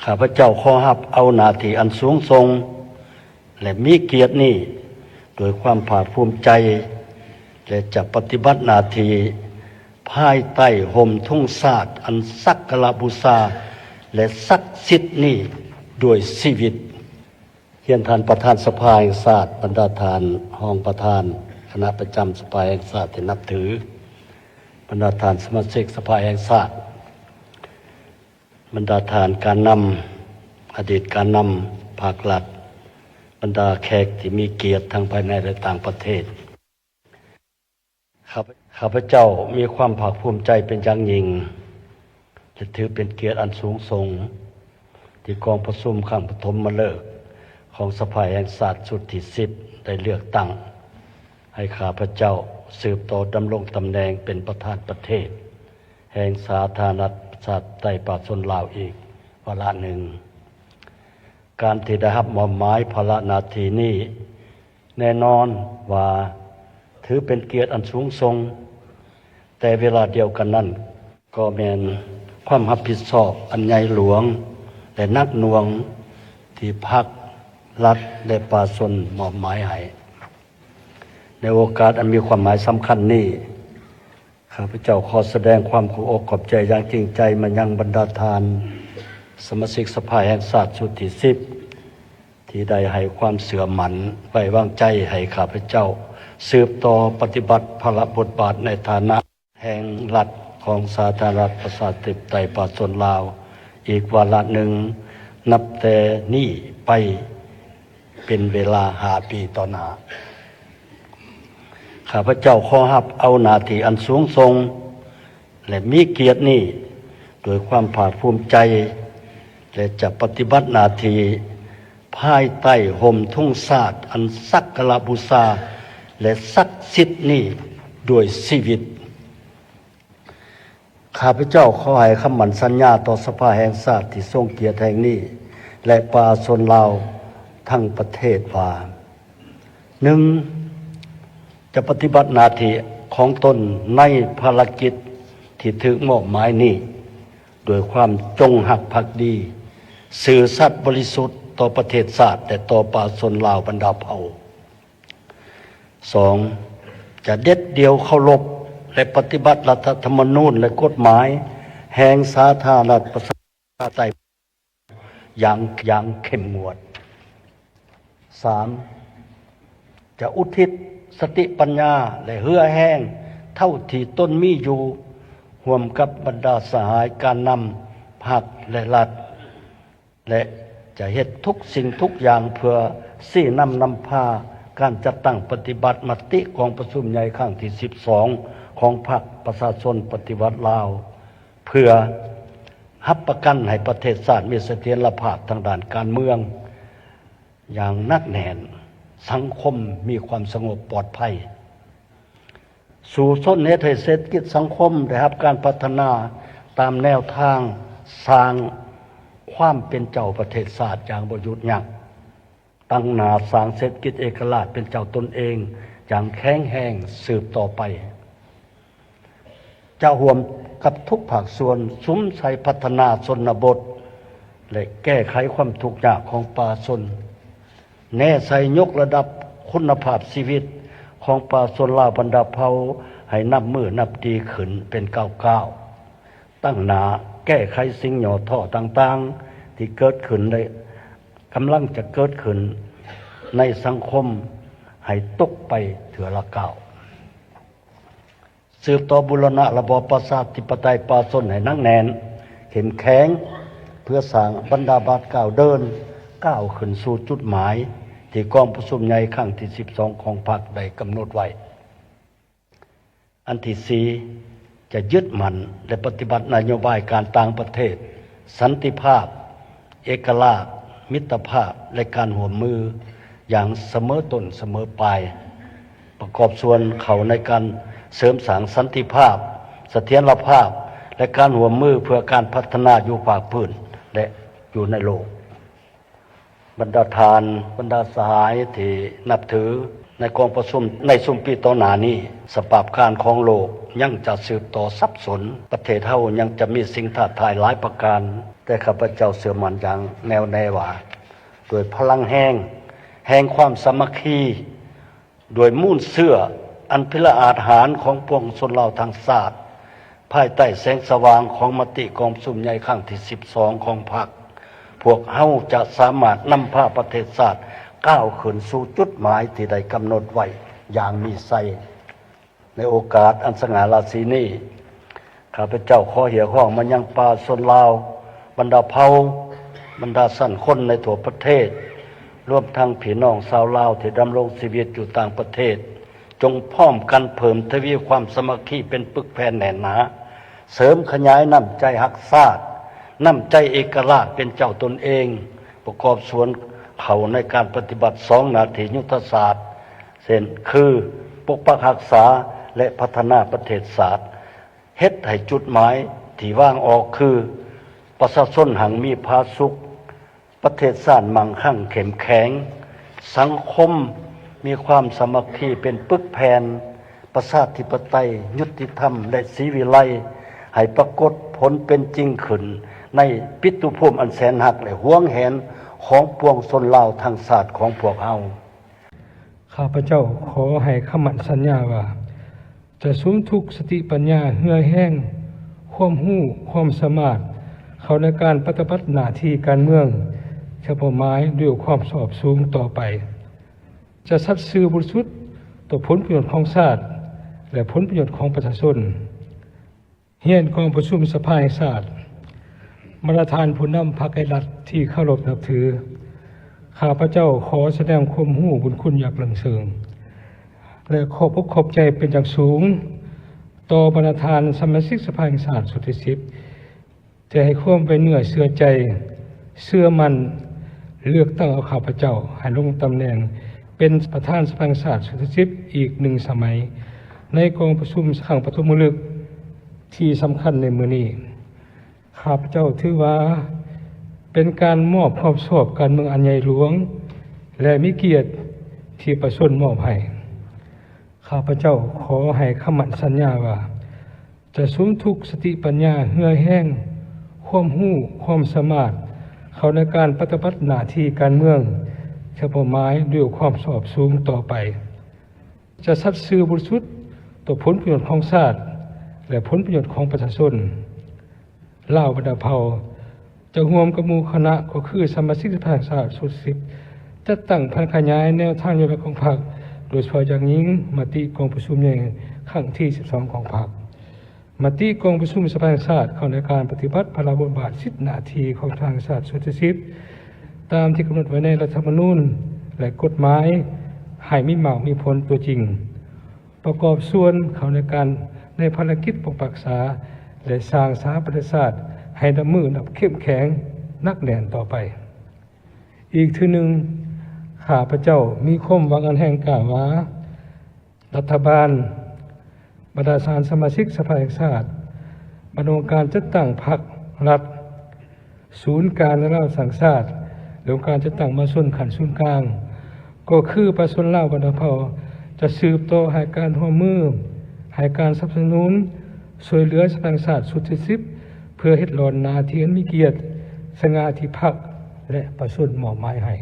ຂ້າພະເຈົ້າຂໍຮັບເອົາໜ້າທີ່ອັນສູງສົ່ງ ແລະ ມີກຽດນີ້ດ້ວຍຄວາມພາກພູມໃຈ ແລະ ຈະປະຕິບັດໜ້າທີ່ພາຍໃຕ້ຮົ່ມທຸງຊາດອັນສັກກາລະບູຊາ ແລະ ສັກສິດນີ້ດ້ວຍຊີວິດ. ຮຽນທ່ານປະທານສະພາແຫ່ງຊາດ, ບັນດາທ່ານຮອງປະທານຄະນະປະຈຳສະພາແຫ່ງຊາດທີ່ນັບຖື, ບັນດາທ່ານສະມາຊິກສະພາແຫ່ງຊາດ, ບັນດາທ່ານການນຳ, ອະດີດການນຳພັກລັດ, ບັນດາແຂກທີ່ມີກຽດທັງພາຍໃນ ແລະ ຕ່າງປະເທດ. ຂ້າພະ ຂ້າພະເຈົ້າມີຄວາມພາກພູມໃຈເປັນຢ່າງຍິ່ງ ແລະ ຖືເປັນກຽດອັນສູງສົ່ງ ທີ່ກອງປະຊຸມຄັ້ງປະຖົມມະເລີກຂອງສະພາແຫ່ງຊາດຊຸດທີສິບ ໄດ້ເລືອກຕັ້ງໃຫ້ຂ້າພະເຈົ້າສືບຕໍ່ດຳລົງຕຳແໜ່ງເປັນປະທານປະເທດແຫ່ງສາທາລະນະລັດປະຊາທິປະໄຕປະຊາຊົນລາວອີກວາລະໜຶ່ງ. ການທີ່ໄດ້ຮັບມອບໝາຍພາລະໜ້າທີ່ນີ້ ແນ່ນອນວ່າຖືເປັນກຽດອັນສູງສົ່ງ, ແຕ່ເວລາດຽວກັນນັ້ນ ກໍແມ່ນຄວາມຮັບຜິດຊອບອັນໃຫຍ່ຫຼວງ ແລະ ໜັກໜ່ວງ ທີ່ພັກ, ລັດ ແລະ ປະຊາຊົນມອບໝາຍໃຫ້. ໃນໂອກາດອັນມີຄວາມໝາຍສຳຄັນນີ້, ຂ້າພະເຈົ້າຂໍສະແດງຄວາມຂອບອົກຂອບໃຈຢ່າງຈິງໃຈມາຍັງບັນດາທ່ານສະມາຊິກສະພາແຫ່ງຊາດຊຸດທີສິບ ທີ່ໄດ້ໃຫ້ຄວາມເຊື່ອໝັ້ນໄວ້ວາງໃຈໃຫ້ຂ້າພະເຈົ້າສືບຕໍ່ປະຕິບັດພາລະບົດບາດໃນຖານະແຫ່ງລັດຂອງສາທາລະນະລັດປະຊາທິປະໄຕປະຊາຊົນລາວອີກວາລະໜຶ່ງ ນັບແຕ່ນີ້ໄປເປັນເວລາຫ້າປີຕໍ່ໜ້າ. ຂ້າພະເຈົ້າຂໍຮັບເອົາໜ້າທີ່ອັນສູງສົ່ງ ແລະ ມີກຽດນີ້ດ້ວຍຄວາມພາກພູມໃຈ ແລະ ຈະປະຕິບັດໜ້າທີ່ພາຍໃຕ້ຮົ່ມທຸງຊາດອັນສັກກາລະບູຊາ ແລະ ສັກສິດນີ້ດ້ວຍຊີວິດ. ຂ້າພະເຈົ້າຂໍໃຫ້ຄຳໝັ້ນສັນຍາຕໍ່ສະພາແຫ່ງຊາດທີ່ຊົງກຽດແຫ່ງນີ້ ແລະ ປະຊາຊົນລາວທັງປະເທດວ່າ, ໜຶ່ງ ຈະປະຕິບັດໜ້າທີ່ຂອງຕົນໃນພາລະກິດທີ່ຖືກມອບໝາຍນີ້ດ້ວຍຄວາມຈົງຮັກພັກດີ, ຊື່ສັດບໍລິສຸດຕໍ່ປະເທດຊາດ ແລະ ຕໍ່ປະຊາຊົນລາວບັນດາເຜົ່າ. ສອງ ຈະເດັດດ່ຽວເຄົາລົບ ແລະ ປະຕິບັດລັດຖະທຳມະນູນ ແລະ ກົດໝາຍແຫ່ງສາທາລະນະລັດປະຊາທິປະໄຕ ຢ່າງ ຢ່າງເຂັ້ມງວດ. ສາມ ຈະອຸທິດສະຕິປັນຍາ ແລະ ເຫື່ອແຮງເທົ່າທີ່ຕົນມີຢູ່ ຮ່ວມກັບບັນດາສະຫາຍການນຳພັກ ແລະ ລັດ ແລະ ຈະເຮັດທຸກສິ່ງທຸກຢ່າງເພື່ອຊີ້ນຳນຳພາການຈັດຕັ້ງປະຕິບັດມະຕິກອງປະຊຸມໃຫຍ່ຄັ້ງທີສິບສອງ ຂອງພັກປະຊາຊົນປະຕິວັດລາວ ເພື່ອຮັບປະກັນໃຫ້ປະເທດຊາດມີສະຖຽນລະພາບທາງດ້ານການເມືອງຢ່າງໜັກແໜ້ນ, ສັງຄົມມີຄວາມສະຫງົບປອດໄພ. ສູ້ຊົນເຮັດໃຫ້ເສດຖະກິດສັງຄົມໄດ້ຮັບການພັດທະນາຕາມແນວທາງສ້າງຄວາມເປັນເຈົ້າປະເທດຊາດຢ່າງບໍ່ຢຸດຢັ້ງ, ຕັ້ງໜ້າສ້າງເສດຖະກິດເອກະລາດເປັນເຈົ້າຕົນເອງຢ່າງແຂງແຮງສືບຕໍ່ໄປ. ຈະຮ່ວມກັບທຸກພາກສ່ວນສຸມໃສ່ພັດທະນາຊົນນະບົດ ແລະ ແກ້ໄຂຄວາມທຸກຍາກຂອງປະຊາຊົນ, ແນໃສ່ຍົກລະດັບຄຸນນະພາບຊີວິດຂອງປະຊາຊົນລາວບັນດາເຜົ່າໃຫ້ນັບມື້ນັບດີຂຶ້ນເປັນກ້າວໆ, ຕັ້ງໜ້າແກ້ໄຂສິ່ງຫຍໍ້ທໍ້ຕ່າງໆທີ່ເກີດຂຶ້ນ ແລະ ກຳລັງຈະເກີດຂຶ້ນໃນສັງຄົມໃຫ້ຕົກໄປເທື່ອລະກ້າວ. ສືບຕໍ່ບູລະນະລະບອບປະຊາທິປະໄຕປະຊາຊົນໃຫ້ໜັກແໜ້ນ, ເຂັ້ມແຂງ, ເພື່ອສ້າງບັນດາບາດກ້າວເດີນ, ກ້າວຂຶ້ນສູ່ຈຸດໝາຍທີ່ກອງປະຊຸມໃຫຍ່ຄັ້ງທີສິບສອງຂອງພັກໄດ້ກຳນົດໄວ້. ອັນທີສີ່ ຈະຍຶດໝັ້ນ ແລະ ປະຕິບັດນະໂຍບາຍການຕ່າງປະເທດ, ສັນຕິພາບ, ເອກະລາດ, ມິດຕະພາບ ແລະ ການຮ່ວມມືຢ່າງສະເໝີຕົ້ນສະເໝີປາຍ, ປະກອບສ່ວນເຂົ້າໃນການເສີມສ້າງສັນຕິພາບ, ສະຖຽນລະພາບ ແລະ ການຮ່ວມມືເພື່ອການພັດທະນາຢູ່ພາກພື້ນ ແລະ ຢູ່ໃນໂລກ. ບັນດາທ່ານ, ບັນດາສະຫາຍທີ່ນັບຖື, ໃນກອງປະຊຸມໃນຊຸມປີຕໍ່ໜ້ານີ້, ສະພາບການຂອງໂລກຍັງຈະສືບຕໍ່ສັບສົນ, ປະເທດເຮົາຍັງຈະມີສິ່ງທ້າທາຍຫຼາຍປະການ, ແຕ່ຂ້າພະເຈົ້າເຊື່ອໝັ້ນຢ່າງແນ່ວແນ່ວ່າ ດ້ວຍພະລັງແຮງແຫ່ງຄວາມສາມັກຄີ, ດ້ວຍມູນເຊື້ອອັນພິລະອາດຫານຂອງປວງຊົນລາວທັງຊາດ, ພາຍໃຕ້ແສງສະຫວ່າງຂອງມະຕິກອງປະຊຸມໃຫຍ່ຄັ້ງທີສິບສອງຂອງພັກ, ພວກເຮົາຈະສາມາດນຳພາປະເທດຊາດກ້າວຂຶ້ນສູ່ຈຸດໝາຍທີ່ໄດ້ກຳນົດໄວ້ຢ່າງມີໄຊ. ໃນໂອກາດອັນສະຫງ່າລາສີນີ້, ຂ້າພະເຈົ້າຂໍຮຽກຮ້ອງມາຍັງປະຊາຊົນລາວ, ບັນດາເຜົ່າ, ບັນດາຊັ້ນຄົນໃນທົ່ວປະເທດ, ລວມທັງພີ່ນ້ອງຊາວລາວທີ່ດຳລົງຊີວິດຢູ່ຕ່າງປະເທດ, ຈົ່ງພ້ອມກັນເພີ່ມທະວີຄວາມສາມັກຄີເປັນປຶກແຜ່ນແໜ້ນໜາ, ເສີມຂະຫຍາຍນ້ຳໃຈຮັກຊາດ, ນ້ຳໃຈເອກະລາດເປັນເຈົ້າຕົນເອງ, ປະກອບສ່ວນເຂົ້າໃນການປະຕິບັດສອງໜ້າທີ່ຍຸດທະສາດ ເຊັ່ນ ຄື ປົກປັກຮັກສາ ແລະ ພັດທະນາປະເທດຊາດ, ເຮັດໃຫ້ຈຸດໝາຍທີ່ວາງອອກຄື ປະຊາຊົນຮັ່ງມີຜາສຸກ, ປະເທດຊາດໝັ້ງຄັ່ງເຂັ້ມແຂງ, ສັງຄົມມີຄວາມສາມັກຄີເປັນປຶກແຜ່ນ, ປະຊາທິປະໄຕ, ຍຸຕິທຳ ແລະ ສີວິໄລ ໃຫ້ປາກົດຜົນເປັນຈິງຂຶ້ນໃນປິຕຸພູມອັນແສນຮັກ ແລະ ຫວງແຫນຂອງປວງຊົນລາວທັງຊາດຂອງພວກເຮົາ. ຂ້າພະເຈົ້າຂໍໃຫ້ຄຳໝັ້ນສັນຍາວ່າ ຈະສຸມທຸກສະຕິປັນຍາ, ເຫື່ອແຮງ, ຄວາມຮູ້, ຄວາມສາມາດ ເຂົ້າໃນການປະຕິບັດໜ້າທີ່ການເມືອງເຂດເປົ້າໝາຍດ້ວຍຄວາມຊອບສູງຕໍ່ໄປ, ຈະສັດຊື່ບໍລິສຸດຕໍ່ຜົນປະໂຫຍດຂອງຊາດ ແລະ ຜົນປະໂຫຍດຂອງປະຊາຊົນ. ຮຽນກອງປະຊຸມສະພາແຫ່ງຊາດ, ບັນດາທ່ານຜູ້ນຳພັກ ແລະ ລັດທີ່ເຄົາລົບນັບຖື, ຂ້າພະເຈົ້າຂໍສະແດງຄວາມຮູ້ບຸນຄຸນຢ່າງເລິງເຊິ່ງ ແລະ ຂອບອົກຂອບໃຈເປັນຢ່າງສູງຕໍ່ບັນດາທ່ານສະມາຊິກສະພາແຫ່ງຊາດຊຸດທີສິບ ທີ່ໃຫ້ຄວາມໄວ້ເນື້ອເຊື່ອໃຈ, ເຊື່ອໝັ້ນ, ເລືອກຕັ້ງເອົາຂ້າພະເຈົ້າໃຫ້ລົງຕຳແໜ່ງເປັນປະທານສະພາແຫ່ງຊາດຊຸດທີສິບອີກໜຶ່ງສະໄໝ ໃນກອງປະຊຸມຄັ້ງປະຖົມມະລຶກທີ່ສຳຄັນໃນມື້ນີ້. ຂ້າພະເຈົ້າຖືວ່າເປັນການມອບຄວາມຊອບການເມືອງອັນໃຫຍ່ຫຼວງ ແລະ ມີກຽດທີ່ປະຊາຊົນມອບໃຫ້. ຂ້າພະເຈົ້າຂໍໃຫ້ຄຳໝັ້ນສັນຍາວ່າ ຈະສຸມທຸກສະຕິປັນຍາ, ເຫື່ອແຮງ, ຄວາມຮູ້, ຄວາມສາມາດ ເຂົ້າໃນການປະຕິບັດໜ້າທີ່ການເມືອງເຂດເປົ້າໝາຍດ້ວຍຄວາມຊອບສູງຕໍ່ໄປ, ຈະສັດຊື່ບໍລິສຸດຕໍ່ຜົນປະໂຫຍດຂອງຊາດ ແລະ ຜົນປະໂຫຍດຂອງປະຊາຊົນ. ລາວບັນດາເຜົ່າ ຈະຮ່ວມກັບໝູ່ຄະນະ ກໍຄືສະມາຊິກສະພາແຫ່ງຊາດຊຸດທີສິບ ຈັດຕັ້ງຜັນຂະຫຍາຍແນວທາງນະໂຍບາຍຂອງພັກ, ໂດຍສະເພາະຢ່າງຍິ່ງມະຕິກອງປະຊຸມໃຫຍ່ຄັ້ງທີສິບສອງຂອງພັກ, ມະຕິກອງປະຊຸມສະພາແຫ່ງຊາດເຂົ້າໃນການປະຕິບັດພາລະບົດບາດສິດໜ້າທີ່ຂອງສະພາແຫ່ງຊາດຊຸດທີສິບ ຕາມທີ່ກຳນົດໄວ້ໃນລັດຖະທຳມະນູນ ແລະ ກົດໝາຍ ໃຫ້ມີໝາກມີຜົນຕົວຈິງ. ປະກອບສ່ວນເຂົ້າໃນການ ໃນພາລະກິດປົກປັກສາ ແລະ ສ້າງສາປະເທດຊາດໃຫ້ນັບມື້ນັບເຂັ້ມແຂງໜັກແໜ້ນຕໍ່ໄປ. ອີກເທື່ອໜຶ່ງ, ຂ້າພະເຈົ້າມີຄວາມຫວັງອັນແຮງກ້າວ່າ ລັດຖະບານ, ບັນດາທ່ານສະມາຊິກສະພາແຫ່ງຊາດ, ບັນດາອົງການຈັດຕັ້ງພັກລັດ, ສູນກາງລາວສ້າງຊາດ ແລະ ອົງການຈັດຕັ້ງມະຫາຊົນຂັ້ນສູນກາງ ກໍຄືປະຊາຊົນລາວບັນດາເຜົ່າ ຈະສືບຕໍ່ໃຫ້ການຮ່ວມມື, ໃຫ້ການສະໜັບສະໜູນ, ຊ່ວຍເຫຼືອສະພາແຫ່ງຊາດຊຸດທີສິບ ເພື່ອເຮັດຫຼອນໜ້າທີ່ອັນມີກຽດ, ສະຫງ່າທີ່ພັກ ແລະ ປະຊາຊົນມອບໝາຍໃຫ້.